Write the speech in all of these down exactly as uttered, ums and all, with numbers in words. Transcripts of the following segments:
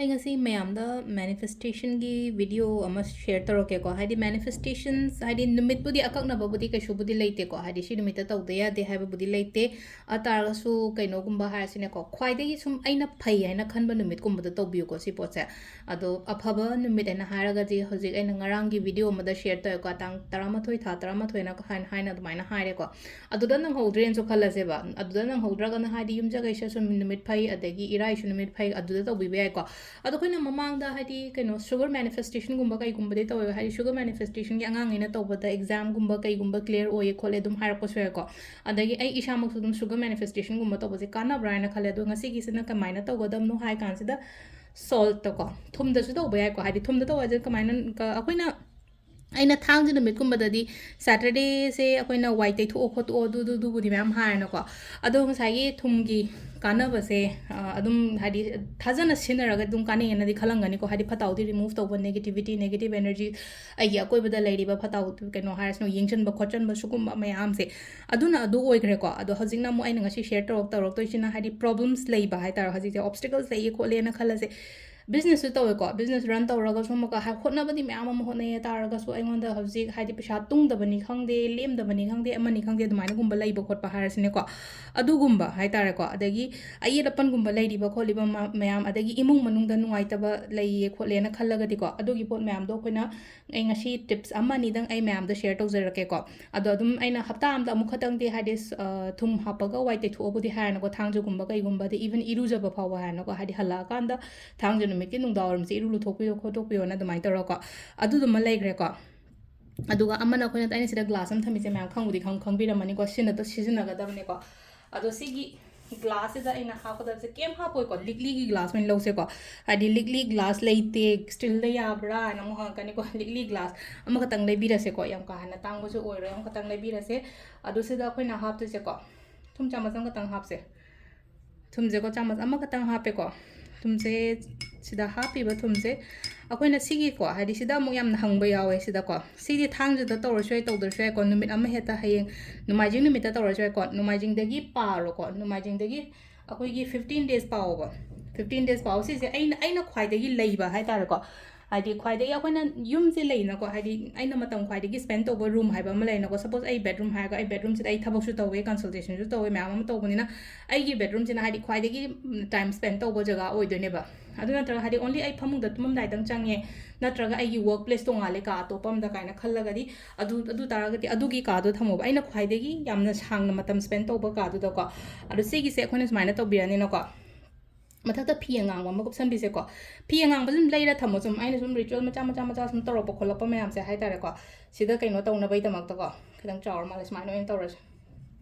ꯑꯩ ꯉꯁꯤ ꯃꯌꯥꯝꯗ ꯃꯦꯅꯤꯐꯦꯁꯇꯦꯁꯟꯒꯤ ꯚꯤꯗꯤꯑꯣ ꯑꯃ ꯁꯤꯌꯔ ꯇꯧꯔꯛꯀꯦꯀꯣ꯫ ꯍꯥꯏꯗꯤ ꯃꯦꯅꯤꯐꯦꯁꯇꯦꯁꯟꯁ ꯍꯥꯏꯗꯤ ꯅꯨꯃꯤꯠꯄꯨꯗꯤ ꯑꯀꯛꯅꯕꯕꯨꯗꯤ ꯀꯩꯁꯨꯕꯨꯗꯤ ꯂꯩꯇꯦꯀꯣ, ꯍꯥꯏꯗꯤ ꯁꯤ ꯅꯨꯃꯤꯠꯇ ꯇꯧꯗ ꯌꯥꯗꯦ ꯍꯥꯏꯕꯕꯨꯗꯤ ꯂꯩꯇꯦ꯫ ꯑꯗꯨ ꯇꯥꯔꯒꯁꯨ ꯀꯩꯅꯣꯒꯨꯝꯕ ꯍꯥꯏꯔꯁꯤꯅꯦꯀꯣ, ꯈ꯭ꯋꯥꯏꯗꯒꯤ ꯁꯨꯝ ꯑꯩꯅ ꯐꯩ ꯍꯥꯏꯅ ꯈꯟꯕ ꯅꯨꯃꯤꯠꯀꯨꯝꯕꯗ ꯇꯧꯕꯤꯌꯨꯀꯣ ꯁꯤ ꯄꯣꯠꯁꯦ꯫ ꯑꯗꯣ ꯑꯐꯕ ꯅꯨꯃꯤꯠ ꯍꯥꯏꯅ ꯍꯥꯏꯔꯒꯗꯤ ꯍꯧꯖꯤꯛ ꯑꯩꯅ ꯉꯔꯥꯡꯒꯤ ꯚꯤꯗꯤꯑꯣ ꯑꯃꯗ ꯁꯤꯌꯔ ꯇꯧꯋꯦꯀꯣ, ꯇꯥꯡ ꯇꯔꯥꯃꯥꯊꯣꯏ ꯊꯥ ꯇꯔꯥꯃꯥꯊꯣꯏꯅ ꯍꯥꯏꯅ ꯍꯥꯏꯅ ꯑꯗꯨꯃꯥꯏꯅ ꯍꯥꯏꯔꯦꯀꯣ꯫ ꯑꯗꯨꯗ ꯅꯪꯍꯧꯗ꯭ꯔꯦꯅꯁꯨ ꯈꯜꯂꯁꯦꯕ꯫ ꯑꯗꯨꯗ ꯅꯪꯍꯧꯗ꯭ꯔꯒꯅ ꯍꯥꯏꯗꯤ ꯌꯨꯝꯖꯀꯩꯁꯁꯨ ꯅꯨꯃꯤꯠ ꯐꯩ, ꯑꯗꯒꯤ ꯏꯔꯥꯏꯁꯨ ꯅꯨꯃꯤꯠ ꯐꯩ, ꯑꯗꯨꯗ ꯇꯧꯕꯤꯕ ꯌꯥꯏꯀꯣ꯫ ꯑꯗꯣ ꯑꯩꯈꯣꯏꯅ ꯃꯃꯥꯡꯗ ꯍꯥꯏꯗꯤ ꯀꯩꯅꯣ ꯁꯨꯒꯔ ꯃꯦꯅꯤꯐꯦꯁꯇꯦꯁꯟꯒꯨꯝꯕ ꯀꯩꯒꯨꯝꯕꯗꯤ ꯇꯧꯋꯦꯕ, ꯍꯥꯏꯗꯤ ꯁꯨꯒꯔ ꯃꯦꯅꯤꯐꯦꯁꯇꯦꯁꯟꯒꯤ ꯑꯉꯥꯡꯉꯩꯅ ꯇꯧꯕꯗ ꯑꯦꯛꯖꯥꯝꯒꯨꯝꯕ ꯀꯩꯒꯨꯝꯕ ꯀ꯭ꯂꯤꯌꯥꯔ ꯑꯣꯏꯌꯦ ꯈꯣꯠꯂꯦ ꯑꯗꯨꯝ ꯍꯥꯏꯔꯛꯄꯁꯨ ꯌꯥꯏꯀꯣ꯫ ꯑꯗꯒꯤ ꯑꯩ ꯏꯁꯥꯃꯛꯁꯨ ꯑꯗꯨꯝ ꯁꯨꯒꯔ ꯃꯦꯅꯤꯐꯦꯁꯇꯦꯁꯟꯒꯨꯝꯕ ꯇꯧꯕꯁꯦ ꯀꯥꯟꯅꯕ꯭ꯔꯥ ꯍꯥꯏꯅ ꯈꯜꯂꯦ꯫ ꯑꯗꯣ ꯉꯁꯤꯒꯤꯁꯤꯅ ꯀꯃꯥꯏꯅ ꯇꯧꯒꯗꯕꯅꯣ ꯍꯥꯏ ꯀꯥꯟꯁꯤꯗ ꯁꯣꯜꯠꯇꯀꯣ, ꯊꯨꯝꯗꯁꯨ ꯇꯧꯕ ꯌꯥꯏꯀꯣ꯫ ꯍꯥꯏꯗꯤ ꯊꯨꯝꯗ ꯇꯧꯕ ꯍꯥꯏꯁꯦ ꯀꯃꯥꯏꯅ, ꯀ-, ꯑꯩꯈꯣꯏꯅ ꯑꯩꯅ ꯊꯥꯡꯖ ꯅꯨꯃꯤꯠꯀꯨꯝꯕꯗꯗꯤ, ꯁꯦꯇꯔꯗꯦꯁꯦ ꯑꯩꯈꯣꯏꯅ ꯋꯥꯏ ꯇꯩꯊꯣꯛꯑꯣ ꯈꯣꯠꯇꯣꯛꯑꯣ ꯑꯗꯨ, ꯑꯗꯨ, ꯑꯗꯨꯕꯨꯗꯤ ꯃꯌꯥꯝ ꯍꯥꯏꯔꯅꯀꯣ꯫ ꯑꯗꯣ ꯉꯁꯥꯏꯒꯤ ꯊꯨꯝꯒꯤ ꯀꯥꯟꯅꯕꯁꯦ, ꯑ, ꯑꯗꯨꯝ ꯍꯥꯏꯗꯤ ꯊꯥꯖꯅ ꯁꯤꯖꯤꯟꯅꯔꯒ ꯑꯗꯨꯝ ꯀꯥꯟꯅꯩꯌꯦꯅꯗꯤ ꯈꯜꯂꯝꯒꯅꯤꯀꯣ꯫ ꯍꯥꯏꯗꯤ ꯐꯠꯇ ꯍꯥꯎꯗꯤ ꯔꯤꯃꯨꯚ ꯇꯧꯕ, ꯅꯦꯒꯦꯇꯤꯚ ꯑꯦꯅꯔꯖꯤ, ꯑꯩꯒꯤ ꯑꯀꯣꯏꯕꯗ ꯂꯩꯔꯤꯕ ꯐꯠꯇ ꯍꯥꯎꯗꯤ ꯀꯩꯅꯣ ꯍꯥꯏꯔꯁꯤꯅ ꯌꯦꯡꯁꯤꯟꯕ ꯈꯣꯠꯆꯟꯕ ꯁꯤꯒꯨꯝꯕ ꯃꯌꯥꯝꯁꯦ, ꯑꯗꯨꯅ ꯑꯗꯨ ꯑꯣꯏꯈ꯭ꯔꯦꯀꯣ꯫ ꯑꯗꯣ ꯍꯧꯖꯤꯛꯅ ꯑꯃꯨꯛ ꯑꯩꯅ ꯉꯁꯤ ꯁꯤꯌꯔ ꯇꯧꯔꯛ-, ꯇꯧꯔꯛꯇꯣꯏꯁꯤꯅ ꯍꯥꯏꯗꯤ ꯄ꯭ꯔꯣꯕ꯭ꯂꯦꯝꯁ ꯂꯩꯕ ꯍꯥꯏꯇꯥꯔꯦ꯫ ꯍꯧꯖꯤꯛꯁꯦ ꯑꯣꯕꯁꯇꯤꯀꯜꯁ ꯂꯩꯌꯦ ꯈꯣꯠꯂꯦꯅ ꯈꯜꯂꯁꯦ, ꯕꯤꯖꯤꯅꯦꯁꯁꯨ ꯇꯧꯋꯦꯀꯣ, ꯕꯤꯖꯤꯅꯦꯁ ꯔꯟ ꯇꯧꯔꯒꯁꯨ ꯑꯃꯨꯛꯀ ꯍꯥꯏ-, ꯍꯣꯠꯅꯕꯗꯤ ꯃꯌꯥꯝ ꯑꯃ ꯍꯣꯠꯅꯩꯌꯦ ꯇꯥꯔꯒꯁꯨ ꯑꯩꯉꯣꯟꯗ ꯍꯧꯖꯤꯛ ꯍꯥꯏꯗꯤ ꯄꯩꯁꯥ ꯇꯨꯡꯗꯕꯅꯤ ꯈꯪꯗꯦ, ꯂꯦꯝꯗꯕꯅꯤ ꯈꯪꯗꯦ, ꯑꯃꯅꯤ ꯈꯪꯗꯦ, ꯑꯗꯨꯃꯥꯏꯅꯒꯨꯝꯕ ꯂꯩꯕ ꯈꯣꯠꯄ ꯍꯥꯏꯔꯁꯤꯅꯦꯀꯣ, ꯑꯗꯨꯒꯨꯝꯕ ꯍꯥꯏꯇꯥꯔꯦꯀꯣ꯫ ꯑꯗꯒꯤ ꯑꯌꯦꯠ ꯑꯄꯟꯒꯨꯝꯕ ꯂꯩꯔꯤꯕ ꯈꯣꯠꯂꯤꯕ ꯃ-, ꯃꯌꯥꯝ, ꯑꯗꯒꯤ ꯏꯃꯨꯡ ꯃꯅꯨꯡꯗ ꯅꯨꯡꯉꯥꯏꯇꯕ ꯂꯩꯌꯦ ꯈꯣꯠꯂꯦꯅ ꯈꯜꯂꯒꯗꯤꯀꯣ, ꯑꯗꯨꯒꯤ ꯄꯣꯠ ꯃꯌꯥꯝꯗꯣ ꯑꯩꯈꯣꯏꯅ, ꯑꯩ ꯉꯁꯤ ꯇꯤꯞꯁ ꯑꯃ ꯑꯅꯤꯗꯪ ꯑꯩ ꯃꯌꯥꯝꯗ ꯁꯤꯌꯔ ꯇꯧꯖꯔꯛꯀꯦꯀꯣ꯫ ꯑꯗꯣ ꯑꯗꯨꯝ ꯑꯩꯅ ꯍꯞꯇꯥ ꯑꯃꯗ ꯑꯃꯨꯛ ꯈꯛꯇꯪꯗꯤ ꯍꯥꯏꯗꯤ ꯁ-, ꯑ, ꯊꯨꯝ ꯍꯥꯞꯄꯒ ꯋꯥꯏ ꯇꯩꯊꯣꯛꯑꯣꯕꯨꯗꯤ ꯍꯥꯏꯔꯅꯀꯣ, ꯊꯥꯡꯖꯒꯨꯝꯕ ꯀꯩꯒꯨꯝꯕꯗꯤ, ꯏꯚꯟ ꯏꯔꯨꯖꯕ ꯐꯥꯎꯕ ꯍꯥꯏꯔꯅꯀꯣ, ꯍꯥꯏꯗꯤ ꯍꯜꯂꯛꯑꯀꯥꯟꯗ ꯊꯥꯡꯖ ꯅꯨꯃꯤꯠꯀꯤ ꯅꯨꯡꯗꯥꯡꯋꯥꯏꯔꯝꯁꯦ ꯏꯔꯨ ꯂꯨꯊꯣꯛꯄꯤꯌꯣ ꯈꯣꯠꯇꯣꯛꯄꯤꯌꯣꯅ ꯑꯗꯨꯃꯥꯏꯅ ꯇꯧꯔꯒꯀꯣ, ꯑꯗꯨꯗꯨꯃ ꯂꯩꯈ꯭ꯔꯦꯀꯣ꯫ ꯑꯗꯨꯒ ꯑꯃꯅ ꯑꯩꯈꯣꯏꯅ, ꯑꯩꯅ ꯁꯤꯗ ꯒ꯭ꯂꯥꯁ ꯑꯃ ꯊꯝꯃꯤꯁꯦ ꯃꯌꯥꯝ ꯈꯪꯕꯨꯗꯤ ꯈꯪ-, ꯈꯪꯕꯤꯔꯝꯃꯅꯤꯀꯣ, ꯁꯤꯅ ꯁꯤꯖꯤꯟꯅꯒꯗꯕꯅꯦꯀꯣ꯫ ꯑꯗꯣ ꯁꯤꯒꯤ ꯒ꯭ꯂꯥꯁꯁꯤꯗ ꯑꯩꯅ ꯍꯥꯞꯀꯗꯕꯁꯦ ꯀꯩꯝ ꯍꯥꯞꯄꯣꯏꯀꯣ, ꯂꯤꯛꯂꯤꯒꯤ ꯒ꯭ꯂꯥꯁ ꯑꯣꯏꯅ ꯂꯧꯁꯦꯀꯣ꯫ ꯍꯥꯏꯗꯤ ꯂꯤꯛꯂꯤ ꯒ꯭ꯂꯥꯁ ꯂꯩꯇꯦ, ꯁ꯭ꯇꯤꯜꯗ ꯌꯥꯕ꯭ꯔꯥ ꯍꯥꯏꯅ ꯑꯃꯨꯛ ꯍꯪꯉꯛꯀꯅꯤꯀꯣ꯫ ꯂꯤꯛꯂꯤ ꯒ꯭ꯂꯥꯁ ꯑꯃꯈꯛꯇꯪ ꯂꯩꯕꯤꯔꯁꯦꯀꯣ, ꯌꯥꯝ ꯀꯥ ꯍꯦꯟꯅ ꯇꯥꯡꯕꯁꯨ ꯑꯣꯏꯔꯣꯏ, ꯑꯃꯈꯛꯇꯪ ꯂꯩꯕꯤꯔꯁꯦ꯫ ꯑꯗꯨ ꯁꯤꯗ ꯑꯩꯈꯣꯏꯅ ꯍꯥꯞꯇꯣꯏꯁꯦꯀꯣ, ꯊꯨꯝ ꯆꯥꯃꯁ ꯑꯃꯈꯛꯇꯪ ꯍꯥꯞꯁꯦ꯫ ꯊꯨꯝꯁꯦꯀꯣ, ꯆꯥꯃꯁ ꯑꯃꯈꯛꯇꯪ ꯍꯥꯞꯄꯦꯀꯣ꯫ ꯊꯨꯝꯁꯦ, ꯁꯤꯗ ꯍꯥꯞꯄꯤꯕ ꯊꯨꯝꯁꯦ ꯑꯩꯈꯣꯏꯅ ꯁꯤꯒꯤꯀꯣ, ꯍꯥꯏꯗꯤ ꯁꯤꯗ ꯑꯃꯨꯛ ꯌꯥꯝꯅ ꯍꯪꯕ ꯌꯥꯎꯋꯦ ꯁꯤꯗꯀꯣ꯫ ꯁꯤꯗꯤ ꯊꯥꯡꯖꯗ ꯇꯧꯔꯁꯨ ꯌꯥꯏ, ꯇꯧꯗ꯭ꯔꯁꯨ ꯌꯥꯏꯀꯣ꯫ ꯅꯨꯃꯤꯠ ꯑꯃ ꯍꯦꯛꯇ ꯍꯌꯦꯡ ꯅꯣꯡꯃꯥꯏꯖꯤꯡ ꯅꯨꯃꯤꯠꯇ ꯇꯧꯔꯁꯨ ꯌꯥꯏꯀꯣ꯫ ꯅꯣꯡꯃꯥꯏꯖꯤꯡꯗꯒꯤ ꯄꯥꯔꯣꯀꯣ꯫ ꯅꯣꯡꯃꯥꯏꯖꯤꯡꯗꯒꯤ ꯑꯩꯈꯣꯏꯒꯤ fifteen days ꯄꯥꯎꯑꯣꯕ꯫ ꯐꯤꯐꯇꯤꯟ ꯗꯦꯖ ꯐꯥꯎ ꯁꯤꯁꯦ ꯑꯩꯅ ꯑꯩꯅ ꯈ꯭ꯋꯥꯏꯗꯒꯤ ꯂꯩꯕ ꯍꯥꯏꯇꯥꯔꯦꯀꯣ꯫ ꯍꯥꯏꯗꯤ ꯈ꯭ꯋꯥꯏꯗꯒꯤ ꯑꯩꯈꯣꯏꯅ ꯌꯨꯝꯁꯦ ꯂꯩꯅꯀꯣ, ꯍꯥꯏꯗꯤ ꯑꯩꯅ ꯃꯇꯝ ꯈ꯭ꯋꯥꯏꯗꯒꯤ ꯁ꯭ꯄꯦꯟ ꯇꯧꯕ ꯔꯨꯝ ꯍꯥꯏꯕ ꯑꯃ ꯂꯩꯅꯀꯣ꯫ ꯁꯄꯣꯁ ꯑꯩ ꯕꯦꯗꯔꯨꯝ ꯍꯥꯏꯔꯒ, ꯑꯩ ꯕꯦꯗꯔꯨꯝꯁꯤꯗ ꯑꯩ ꯊꯕꯛꯁꯨ ꯇꯧꯋꯦ, ꯀꯟꯁꯜꯇꯦꯁꯟꯁꯨ ꯇꯧꯋꯦ, ꯃꯌꯥꯝ ꯑꯃ ꯇꯧꯕꯅꯤꯅ ꯑꯩꯒꯤ ꯕꯦꯗꯔꯨꯝꯁꯤꯅ ꯍꯥꯏꯗꯤ ꯈ꯭ꯋꯥꯏꯗꯒꯤ ꯇꯥꯏꯝ ꯁ꯭ꯄꯦꯟ ꯇꯧꯕ ꯖꯒꯥ ꯑꯣꯏꯗꯣꯏꯅꯦꯕ꯫ ꯑꯗꯨ ꯅꯠꯇ꯭ꯔꯒ ꯍꯥꯏꯗꯤ only ꯑꯩ ꯐꯃꯨꯡꯗ ꯇꯨꯝꯃꯝꯗꯥꯏꯗꯪ ꯆꯪꯉꯦ, ꯅꯠꯇ꯭ꯔꯒ ꯑꯩꯒꯤ ꯋꯔꯛ ꯄ꯭ꯂꯦꯁ ꯇꯣꯉꯥꯜꯂꯦ ꯀꯥ ꯑꯇꯣꯞꯄ ꯑꯃꯗ ꯀꯥꯏꯅ ꯈꯜꯂꯒꯗꯤ, ꯑꯗꯨ ꯑꯗꯨ ꯇꯥꯔꯒꯗꯤ ꯑꯗꯨꯒꯤ ꯀꯥꯗꯣ ꯊꯝꯃꯣꯕ꯫ ꯑꯩꯅ ꯈ꯭ꯋꯥꯏꯗꯒꯤ ꯌꯥꯝꯅ ꯁꯥꯡꯅ ꯃꯇꯝ ꯁ꯭ꯄꯦꯟ ꯇꯧꯕ ꯀꯥꯗꯨꯗꯀꯣ꯫ ꯑꯗꯣ ꯁꯤꯒꯤꯁꯦ ꯑꯩꯈꯣꯏꯅ ꯁꯨꯃꯥꯏꯅ ꯇꯧꯕꯤꯔꯅꯤꯅꯀꯣ꯫ ꯃꯊꯛꯇ ꯐꯤ ꯑꯉꯥꯡꯕ ꯑꯃ ꯀꯨꯞꯁꯟꯕꯤꯁꯦꯀꯣ꯫ ꯐꯤ ꯑꯉꯥꯡꯕꯁꯦ ꯑꯗꯨꯝ ꯂꯩꯔ ꯊꯝꯃꯣ, ꯁꯨꯝ ꯑꯩꯅ ꯁꯨꯝ ꯔꯤꯆꯨꯋꯦꯜ ꯃꯆꯥ ꯃꯆꯥ ꯃꯆꯥ ꯁꯨꯝ ꯇꯧꯔꯛꯄ ꯈꯣꯠꯂꯛꯄ ꯃꯌꯥꯝꯁꯦ ꯍꯥꯏꯇꯥꯔꯦꯀꯣ꯫ ꯁꯤꯗ ꯀꯩꯅꯣ ꯇꯧꯅꯕꯒꯤꯗꯃꯛꯇꯀꯣ, ꯈꯤꯇꯪ ꯆꯥꯎꯔ ꯃꯥꯜꯂꯦ, ꯁꯨꯃꯥꯏꯅ ꯑꯣꯏꯅ ꯇꯧꯔꯁꯦ꯫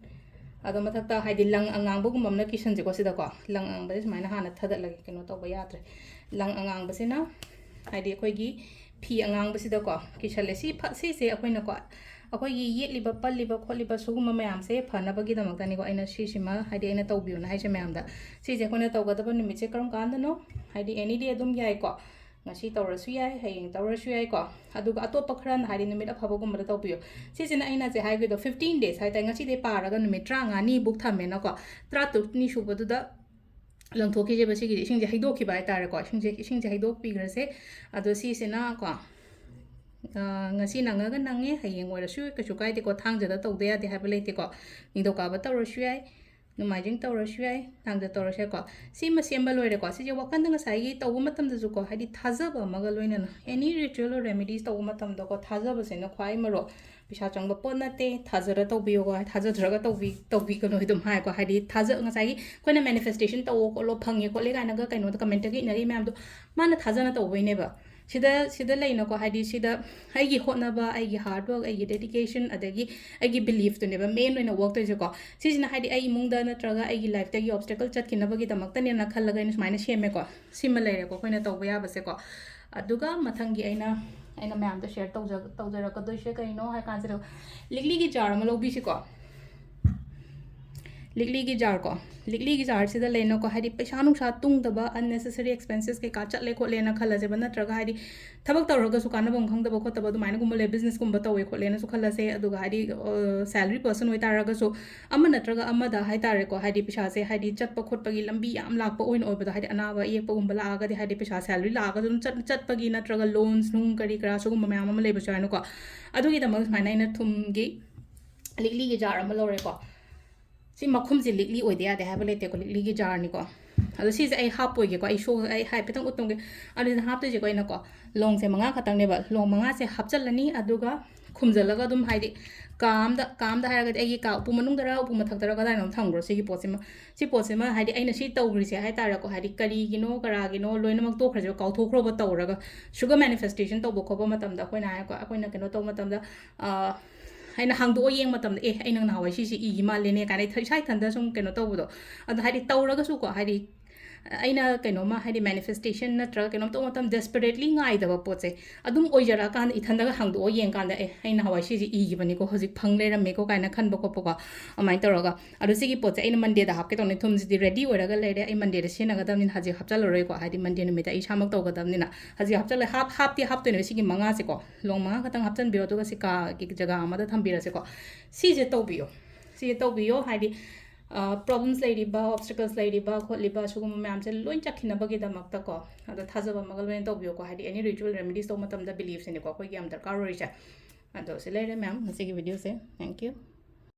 ꯑꯗꯣ ꯃꯊꯛꯇ ꯍꯥꯏꯗꯤ ꯂꯪ ꯑꯉꯥꯡꯕꯒꯨꯝꯕ ꯑꯃꯅ ꯀꯤꯁꯟꯁꯦꯀꯣ꯫ ꯁꯤꯗꯀꯣ ꯂꯪ ꯑꯉꯥꯡꯕꯁꯦ ꯁꯨꯃꯥꯏꯅ ꯍꯥꯟꯅ ꯊꯥꯗꯠꯂꯒꯦ, ꯀꯩꯅꯣ ꯇꯧꯕ ꯌꯥꯗ꯭ꯔꯦ꯫ ꯂꯪ ꯑꯉꯥꯡꯕꯁꯤꯅ ꯍꯥꯏꯗꯤ ꯑꯩꯈꯣꯏꯒꯤ ꯐꯤ ꯑꯉꯥꯡꯕꯁꯤꯗꯀꯣ ꯀꯤꯁꯜꯂꯦ꯫ ꯁꯤ ꯐ-, ꯁꯤꯁꯦ ꯑꯩꯈꯣꯏꯅꯀꯣ, ꯑꯩꯈꯣꯏꯒꯤ ꯌꯦꯠꯂꯤꯕ, ꯄꯜꯂꯤꯕ, ꯈꯣꯠꯂꯤꯕ ꯁꯤꯒꯨꯝꯕ ꯃꯌꯥꯝꯁꯦ ꯐꯅꯕꯒꯤꯗꯃꯛꯇꯅꯤꯀꯣ ꯑꯩꯅ ꯁꯤꯁꯤꯃ ꯍꯥꯏꯗꯤ ꯑꯩꯅ ꯇꯧꯕꯤꯌꯨꯅ ꯍꯥꯏꯁꯦ ꯃꯌꯥꯝꯗ꯫ ꯁꯤꯁꯦ ꯑꯩꯈꯣꯏꯅ ꯇꯧꯒꯗꯕ ꯅꯨꯃꯤꯠꯁꯦ ꯀꯔꯝ ꯀꯥꯟꯗꯅꯣ? ꯍꯥꯏꯗꯤ any day ꯑꯗꯨꯝ ꯌꯥꯏꯀꯣ꯫ ꯉꯁꯤ ꯇꯧꯔꯁꯨ ꯌꯥꯏ, ꯍꯌꯦꯡ ꯇꯧꯔꯁꯨ ꯌꯥꯏꯀꯣ꯫ ꯑꯗꯨꯒ ꯑꯇꯣꯞꯄ ꯈꯔꯅ ꯍꯥꯏꯗꯤ ꯅꯨꯃꯤꯠ ꯑꯐꯕꯒꯨꯝꯕꯗ ꯇꯧꯕꯤꯌꯨ꯫ ꯁꯤꯁꯤꯅ ꯑꯩꯅ ꯍꯧꯖꯤꯛ ꯍꯥꯏꯈꯤꯗꯣ ꯐꯤꯐꯇꯤꯟ ꯗꯦꯖ ꯍꯥꯏꯇꯥꯔꯦ, ꯉꯁꯤꯗꯩ ꯄꯥꯔꯒ ꯅꯨꯃꯤꯠ ꯇꯔꯥꯃꯉꯥꯅꯤꯕꯨꯛ ꯊꯝꯃꯦꯅꯀꯣ꯫ ꯇꯔꯥꯇꯔꯨꯛꯅꯤ ꯁꯨꯕꯗꯨꯗ ꯂꯪꯊꯣꯛꯈꯤꯁꯦꯕ꯫ ꯁꯤꯒꯤꯁꯦ ꯏꯁꯤꯡꯁꯦ ꯍꯩꯗꯣꯛꯈꯤꯕ ꯍꯥꯏꯇꯥꯔꯦꯀꯣ꯫ ꯏꯁꯤꯡꯁꯦ, ꯏꯁꯤꯡꯁꯦ ꯍꯩꯗꯣꯛꯄꯤꯈ꯭ꯔꯁꯦ꯫ ꯑꯗꯣ ꯁꯤꯁꯤꯅꯀꯣ, ꯑ, ꯉꯁꯤ ꯅꯪꯉꯒ ꯅꯪꯉꯦ, ꯍꯌꯦꯡ ꯑꯣꯏꯔꯁꯨ ꯀꯩꯁꯨ ꯀꯥꯏꯗꯦꯀꯣ꯫ ꯊꯥꯡꯖꯗ ꯇꯧꯗ ꯌꯥꯗꯦ ꯍꯥꯏꯕ ꯂꯩꯇꯦꯀꯣ꯫ ꯅꯤꯡꯊꯧꯀꯥꯕ ꯇꯧꯔꯁꯨ ꯌꯥꯏ, ꯅꯣꯡꯃꯥꯏꯖꯤꯡ ꯇꯧꯔꯁꯨ ꯌꯥꯏ, ꯊꯥꯡꯖ ꯇꯧꯔꯁꯨ ꯌꯥꯏꯀꯣ꯫ ꯁꯤꯃ ꯁꯦꯝꯕ ꯂꯣꯏꯔꯦꯀꯣ꯫ ꯁꯤꯁꯦ ꯋꯥꯈꯟꯗ ꯉꯁꯥꯏꯒꯤ ꯇꯧꯕ ꯃꯇꯝꯗꯁꯨꯀꯣ, ꯍꯥꯏꯗꯤ ꯊꯥꯖꯕ ꯑꯃꯒ ꯂꯣꯏꯅꯅ any ritual or remedies ꯇꯧꯕ ꯃꯇꯝꯗꯀꯣ, ꯊꯥꯖꯕꯁꯤꯅ ꯈ꯭ꯋꯥꯏ ꯃꯔꯨ꯫ ꯄꯩꯁꯥ ꯆꯪꯕ ꯄꯣꯠ ꯅꯠꯇꯦ, ꯊꯥꯖꯔ ꯇꯧꯕꯤꯌꯣꯀꯣ꯫ ꯊꯥꯖꯗ꯭ꯔꯒ ꯇꯧꯕꯤ-, ꯇꯧꯕꯤꯒꯅꯨ ꯑꯗꯨꯝ ꯍꯥꯏꯀꯣ꯫ ꯍꯥꯏꯗꯤ ꯊꯥꯖ-, ꯉꯁꯥꯏꯒꯤ ꯑꯩꯈꯣꯏꯅ ꯃꯦꯅꯤꯐꯦꯁꯇꯦꯁꯟ ꯇꯧꯋꯣ ꯈꯣꯠꯂꯣ, ꯐꯪꯉꯦ ꯈꯣꯠꯂꯦ ꯀꯥꯏꯅꯒ ꯀꯩꯅꯣꯗ ꯀꯃꯦꯟꯇꯒ ꯏꯅꯔꯤ ꯃꯌꯥꯝꯗꯣ ꯃꯥꯅ ꯊꯥꯖꯅ ꯇꯧꯕꯩꯅꯦꯕ꯫ ꯁꯤꯗ, ꯁꯤꯗ ꯂꯩꯅꯀꯣ, ꯍꯥꯏꯗꯤ ꯁꯤꯗ ꯑꯩꯒꯤ ꯍꯣꯠꯅꯕ, ꯑꯩꯒꯤ ꯍꯥꯔꯗ ꯋꯥꯔꯛ, ꯑꯩꯒꯤ ꯗꯦꯗꯤꯀꯦꯁꯟ, ꯑꯗꯒꯤ ꯑꯩꯒꯤ ꯕꯤꯂꯤꯐꯇꯨꯅꯦꯕ ꯃꯦꯟ ꯑꯣꯏꯅ ꯋꯥꯔꯛ ꯇꯧꯔꯤꯁꯦꯀꯣ꯫ ꯁꯤꯁꯤꯅ ꯍꯥꯏꯗꯤ ꯑꯩ ꯏꯃꯨꯡꯗ ꯅꯠꯇ꯭ꯔꯒ ꯑꯩꯒꯤ ꯂꯥꯏꯐꯇꯒꯤ ꯑꯣꯕꯁꯇꯦꯀꯜ ꯆꯠꯈꯤꯅꯕꯒꯤꯗꯃꯛꯇꯅꯦꯅ ꯈꯜꯂꯒ ꯑꯩꯅ ꯁꯨꯃꯥꯏꯅ ꯁꯦꯝꯃꯦꯀꯣ꯫ ꯁꯤꯃ ꯂꯩꯔꯦꯀꯣ ꯑꯩꯈꯣꯏꯅ ꯇꯧꯕ ꯌꯥꯕꯁꯦꯀꯣ꯫ ꯑꯗꯨꯒ ꯃꯊꯪꯒꯤ ꯑꯩꯅ, ꯑꯩꯅ ꯃꯌꯥꯝꯗ ꯁꯤꯌꯔ ꯇꯧꯖ-, ꯇꯧꯖꯔꯛꯀꯗꯣꯏꯁꯦ ꯀꯩꯅꯣ ꯍꯥꯏ ꯀꯥꯟꯁꯤꯗ, ꯂꯤꯛꯂꯤꯒꯤ ꯖꯥꯔ ꯑꯃ ꯂꯧꯕꯤꯁꯤꯀꯣ꯫ ꯂꯤꯛꯂꯤꯒꯤ ꯖꯥꯔ ꯀꯣ, ꯂꯤꯛꯂꯤꯒꯤ ꯖꯥꯔꯁꯤꯗ ꯂꯩꯅꯀꯣ, ꯍꯥꯏꯗꯤ ꯄꯩꯁꯥ ꯅꯨꯡꯁꯥ ꯇꯨꯡꯗꯕ, unnecessary expenses ꯀꯩꯀꯥ ꯆꯠꯂꯦ ꯈꯣꯠꯂꯦꯅ ꯈꯜꯂꯁꯦꯕ, ꯅꯠꯇ꯭ꯔꯒ ꯍꯥꯏꯗꯤ ꯊꯕꯛ ꯇꯧꯔꯒꯁꯨ ꯀꯥꯟꯅꯐꯝ ꯈꯪꯗꯕ ꯈꯣꯠꯇꯕ ꯑꯗꯨꯃꯥꯏꯅꯒꯨꯝꯕ ꯂꯩ, ꯕꯤꯖꯤꯅꯦꯁꯀꯨꯝꯕ ꯇꯧꯋꯦ ꯈꯣꯠꯂꯦꯅꯁꯨ ꯈꯜꯂꯁꯦ, ꯑꯗꯨꯒ ꯍꯥꯏꯗꯤ ꯁꯦꯂꯔꯤ ꯄꯔꯁꯟ ꯑꯣꯏꯇꯥꯔꯒꯁꯨ ꯑꯃ ꯅꯠꯇ꯭ꯔꯒ ꯑꯃꯗ ꯍꯥꯏꯇꯥꯔꯦꯀꯣ, ꯍꯥꯏꯗꯤ ꯄꯩꯁꯥꯁꯦ ꯍꯥꯏꯗꯤ ꯆꯠꯄ ꯈꯣꯠꯄꯒꯤ ꯂꯝꯕꯤ ꯌꯥꯝ ꯂꯥꯛꯄ ꯑꯣꯏꯅ ꯑꯣꯏꯕꯗꯣ, ꯍꯥꯏꯗꯤ ꯑꯅꯥꯕ ꯑꯌꯦꯛꯄꯒꯨꯝꯕ ꯂꯥꯛꯑꯒꯗꯤ ꯍꯥꯏꯗꯤ ꯄꯩꯁꯥ ꯁꯦꯂꯔꯤ ꯂꯥꯛꯑꯒ ꯑꯗꯨꯝ ꯆꯠ ꯆꯠꯄꯒꯤ ꯅꯠꯇ꯭ꯔꯒ ꯂꯣꯟꯁ ꯅꯨꯡ ꯀꯔꯤ ꯀꯔꯥ ꯁꯤꯒꯨꯝꯕ ꯃꯌꯥꯝ ꯑꯃ ꯂꯩꯕꯁꯨ ꯌꯥꯏꯅꯀꯣ꯫ ꯑꯗꯨꯒꯤꯗꯃꯛ ꯁꯨꯃꯥꯏꯅ ꯑꯩꯅ ꯊꯨꯝꯒꯤ ꯂꯤꯛꯂꯤꯒꯤ ꯖꯥꯔ ꯑꯃ ꯂꯧꯔꯦꯀꯣ꯫ ꯁꯤ ꯃꯈꯨꯝꯁꯦ ꯂꯤꯛꯂꯤ ꯑꯣꯏꯗ ꯌꯥꯗꯦ ꯍꯥꯏꯕ ꯂꯩꯇꯦꯀꯣ, ꯂꯤꯛꯂꯤꯒꯤ ꯖꯥꯔꯅꯤꯀꯣ꯫ ꯑꯗꯣ ꯁꯤꯁꯦ ꯑꯩ ꯍꯥꯞꯄꯣꯏꯒꯦꯀꯣ, ꯑꯩ ꯁꯣ ꯑꯩ ꯍꯥꯏꯐꯦꯠꯇꯪ ꯎꯠꯇꯣꯡꯒꯦ꯫ ꯑꯗꯨꯅ ꯍꯥꯞꯇꯣꯏꯁꯦꯀꯣ ꯑꯩꯅꯀꯣ, ꯂꯣꯡꯁꯦ ꯃꯉꯥ ꯈꯛꯇꯪꯅꯦꯕ, ꯂꯣꯡ ꯃꯉꯥꯁꯦ ꯍꯥꯞꯆꯤꯜꯂꯅꯤ꯫ ꯑꯗꯨꯒ ꯈꯨꯝꯖꯤꯜꯂꯒ ꯑꯗꯨꯝ ꯍꯥꯏꯗꯤ ꯀꯥ ꯑꯝꯗ, ꯀꯥ ꯑꯝꯗ ꯍꯥꯏꯔꯒꯗꯤ ꯑꯩꯒꯤ ꯀꯥ ꯎꯄꯨ ꯃꯅꯨꯡꯗꯔ ꯎꯄꯨ ꯃꯊꯛꯇꯔ ꯀꯗꯥꯏꯅꯣ ꯑꯃ ꯊꯝꯈ꯭ꯔꯣ ꯁꯤꯒꯤ ꯄꯣꯠꯁꯤꯃ꯫ ꯁꯤ ꯄꯣꯠꯁꯤꯃ ꯍꯥꯏꯗꯤ ꯑꯩꯅ ꯁꯤ ꯇꯧꯈ꯭ꯔꯤꯁꯦ ꯍꯥꯏꯇꯥꯔꯦꯀꯣ, ꯍꯥꯏꯗꯤ ꯀꯔꯤꯒꯤꯅꯣ ꯀꯔꯥꯒꯤꯅꯣ ꯂꯣꯏꯅꯃꯛ ꯇꯣꯛꯈ꯭ꯔꯁꯦꯕ, ꯀꯥꯎꯊꯣꯛꯈ꯭ꯔꯣꯕ ꯇꯧꯔꯒ꯫ ꯁꯨꯒꯔ ꯃꯦꯅꯤꯐꯦꯁꯇꯦꯁꯟ ꯇꯧꯕ ꯈꯣꯠꯄ ꯃꯇꯝꯗ ꯑꯩꯈꯣꯏꯅ ꯍꯥꯏꯀꯣ, ꯑꯩꯈꯣꯏꯅ ꯀꯩꯅꯣ ꯇꯧꯕ ꯃꯇꯝꯗ, ꯑ, ꯑꯩꯅ ꯍꯥꯡꯗꯣꯛꯑ ꯌꯦꯡꯕ ꯃꯇꯝꯗ, "ꯑꯦ, ꯑꯩ ꯅꯪ ꯅꯍꯥꯟꯋꯥꯏ ꯁꯤꯁꯤ ꯏꯈꯤ ꯃꯥꯜꯂꯦꯅꯦ" ꯀꯥꯏꯅ ꯏꯊ-, ꯏꯁꯥ ꯏꯊꯟꯗ ꯁꯨꯝ ꯀꯩꯅꯣ ꯇꯧꯕꯗꯣ꯫ ꯑꯗꯣ ꯍꯥꯏꯗꯤ ꯇꯧꯔꯒꯁꯨꯀꯣ, ꯍꯥꯏꯗꯤ ꯑꯩꯅ ꯀꯩꯅꯣꯝꯃ ꯍꯥꯏꯗꯤ ꯃꯦꯅꯤꯐꯦꯁꯇꯦꯁꯟ ꯅꯠꯇ꯭ꯔꯒ ꯀꯩꯅꯣꯝ ꯇꯧꯕ ꯃꯇꯝ desperately ꯉꯥꯏꯗꯕ ꯄꯣꯠꯁꯦ ꯑꯗꯨꯝ ꯑꯣꯏꯖꯔꯛꯑꯀꯥꯟꯗ ꯏꯊꯟꯗꯒ ꯍꯥꯡꯗꯣꯛꯑ ꯌꯦꯡꯀꯥꯟꯗ, "ꯑꯦ, ꯑꯩ ꯅꯍꯥꯟꯋꯥꯏ ꯁꯤꯁꯤ ꯏꯈꯤꯕꯅꯤꯀꯣ, ꯍꯧꯖꯤꯛ ꯐꯪ ꯂꯩꯔꯝꯃꯦꯀꯣ" ꯀꯥꯏꯅ ꯈꯟꯕ ꯈꯣꯠꯄꯀꯣ, ꯑꯗꯨꯃꯥꯏꯅ ꯇꯧꯔꯒ꯫ ꯑꯗꯣ ꯁꯤꯒꯤ ꯄꯣꯠꯁꯦ ꯑꯩꯅ ꯃꯟꯗꯦꯗ ꯍꯥꯞꯀꯦ ꯇꯧꯅꯤ꯫ ꯊꯨꯝꯁꯤꯗꯤ ꯔꯦꯗꯤ ꯑꯣꯏꯔꯒ ꯂꯩꯔꯦ, ꯑꯩ ꯃꯟꯗꯦꯗ ꯁꯤꯖꯤꯟꯅꯒꯗꯕꯅꯤꯅ ꯍꯧꯖꯤꯛ ꯍꯥꯞꯆꯜꯂꯔꯣꯏꯀꯣ, ꯍꯥꯏꯗꯤ ꯃꯟꯗꯦ ꯅꯨꯃꯤꯠꯇ ꯑꯩ ꯏꯁꯥꯃꯛ ꯇꯧꯒꯗꯕꯅꯤꯅ꯫ ꯍꯧꯖꯤꯛ ꯍꯥꯞꯆꯜꯂꯦ, ꯍꯥꯞ-, ꯍꯥꯞꯇꯤ ꯍꯥꯞꯇꯣꯏꯅꯦꯕ ꯁꯤꯒꯤ ꯃꯉꯥꯁꯦꯀꯣ, ꯂꯣꯡ ꯃꯉꯥ ꯈꯛꯇꯪ ꯍꯥꯞꯆꯤꯟꯕꯤꯔꯣ, ꯑꯗꯨꯒ ꯁꯤ ꯀꯥꯒꯤ ꯖꯒꯥ ꯑꯃꯗ ꯊꯝꯕꯤꯔꯁꯦꯀꯣ꯫ ꯁꯤꯁꯦ ꯇꯧꯕꯤꯌꯣ, ꯁꯤꯁꯦ ꯇꯧꯕꯤꯌꯣ, ꯍꯥꯏꯗꯤ ꯄ꯭ꯔꯣꯕ꯭ꯂꯦꯝꯁ ꯂꯩꯔꯤꯕ, ꯑꯣꯕꯁꯇꯤꯀꯜꯁ ꯂꯩꯔꯤꯕ ꯈꯣꯠꯂꯤꯕ ꯁꯤꯒꯨꯝꯕ ꯃꯌꯥꯝꯁꯦ ꯂꯣꯏ ꯆꯠꯈꯤꯅꯕꯒꯤꯗꯃꯛꯇꯀꯣ꯫ ꯑꯗꯣ ꯊꯥꯖꯕ ꯑꯃꯒ ꯂꯣꯏꯅ ꯇꯧꯕꯤꯌꯣꯀꯣ, ꯍꯥꯏꯗꯤ ꯑꯦꯅꯤ ꯔꯤꯆꯨꯋꯦꯜ ꯔꯦꯃꯤꯗꯤꯁ ꯇꯧꯕ ꯃꯇꯝꯗ ꯕꯤꯂꯤꯐꯁꯤꯅꯦꯀꯣ ꯑꯩꯈꯣꯏꯒꯤ ꯌꯥꯝ ꯗꯔꯀꯥꯔ ꯑꯣꯏꯔꯤꯁꯦ꯫ ꯑꯗꯣ ꯁꯤ ꯂꯩꯔꯦ ꯃꯌꯥꯝ, ꯉꯁꯤꯒꯤ ꯚꯤꯗꯤꯑꯣꯁꯦ꯫ Thank you.